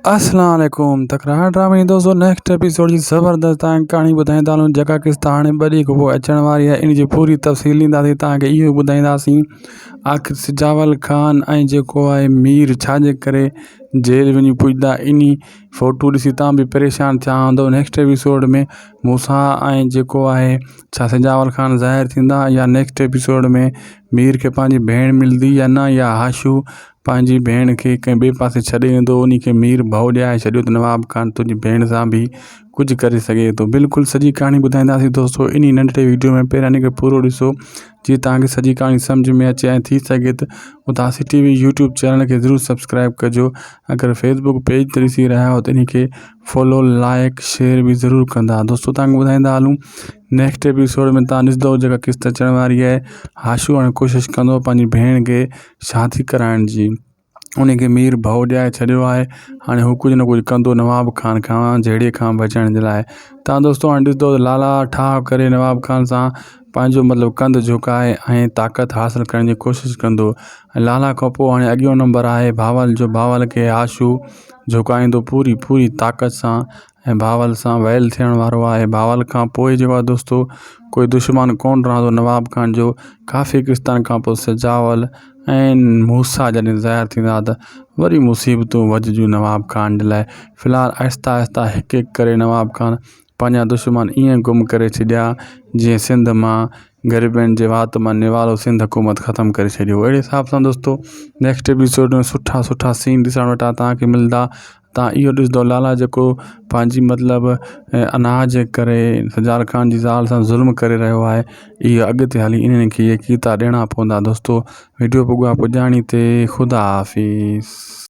اسلام عليڪم تڪرار ڊرامي جي دوستو نيڪسٽ ايپيسوڊ جي زبردست تان ڪهاڻي ٻڌائيندا هلون جيڪا قسط هاڻي ٻه ڏينهن کان پوء اچڻ واري آهي ان جي پوري تفصيل ڏينداسين تان کي اهو ٻڌائينداسين آخر سجاول خان ۽ جيڪو آهي مير ڇا جي ڪري جيل وڃي پڄندا انهي فوٽو ڏسي تان به پريشان ٿيا هوندو نيڪسٽ ايپيسوڊ ۾ موسيٰ ۽ جيڪو آهي ڇا سجاول خان ظاهر ٿيندا يا نيڪسٽ ايپيسوڊ ۾ مير کي پنهنجي ڀيڻ ملندي يا نه يا هاشو پنهنجي ڀيڻ کي ڪنهن ٻئي پاسي ڇڏي ويندو انهي کي مير ڀؤ ڏياري ڇڏيو ته نواب خان تنهنجي ڀيڻ سان به ڪجهه ڪري سگهي ٿو بلڪل سڄي ڪهاڻي ٻڌائينداسين دوستو انهي ننڍڙي ويڊيو ۾ پهريان انهي کي پورو ڏسو جيئن توهان کي سڄي ڪهاڻي سمجهه ۾ اچي ۽ ٿي سگهي ته اداسي ٽي وي يوٽيوب چينل کي ضرور سبسڪرائب ڪجو اگر فيسبوڪ پيج تي ڏسي رهيا آهيو ته انهي کي فالو لائڪ شيئر به ضرور ڪندا دوستو توهان کي ٻڌائيندا هلون نيڪسٽ ايپيسوڊ ۾ توهان ڏسندو جيڪا قسط اچڻ واري آهي هاشو هاڻي ڪوشش ڪندو پنهنجي ڀيڻ کي شادي ڪرائڻ جي ان کي مير ڀؤ ڏياري ڇڏيو آهي هاڻي هو ڪجهه نه ڪجهه ڪندو نواب خان کان جهيڙي کان بچڻ جي لاءِ تان دوستو هاڻي ڏسندو ته لالا ٺاهه ڪري نواب خان سان پنهنجو مطلب ڪنڌ جهڪائي ۽ طاقت حاصل ڪرڻ جي ڪوشش ڪندو ۽ لالا کان پوءِ هاڻي اڳيون نمبر آهي بهاول جو بهاول کي هاشو جهڪائيندو پوري پوري طاقت سان ۽ بهاول سان ويل ٿيڻ وارو آهي بهاول کان پوءِ جيڪو آهي دوستو ڪوئي دشمن ڪونه رهندو نواب خان جو ڪافي قسطن کان پوءِ سجاول ۽ موسيٰ جڏهن ظاهر ٿيندا ته وري مصيبتون وڌجون نواب خان جي لاءِ في الحال آهستي آهستي هڪ هڪ ڪري نواب خان پنهنجا دشمن ائين گم ڪري ڇڏيا جيئن سنڌ مان غريبن جي وات مان نوالو سنڌ حڪومت ختم ڪري ڇڏيو اهڙي حساب سان دوستو نيڪسٽ ايپيسوڊ ۾ سٺا سٺا سين ڏسڻ وٽان توهان کي ملندا تان اهو ڏسندو لالا جيڪو پنهنجي مطلب اناج جي ڪري سجاد خان جي زال سان ظلم ڪري رهيو آهي اهو اڳتي هلي انهن کي اهي ڪيتا ڏيڻا پوندا دوستو وڊيو پڳا پڄاڻي تي خدا حافظ.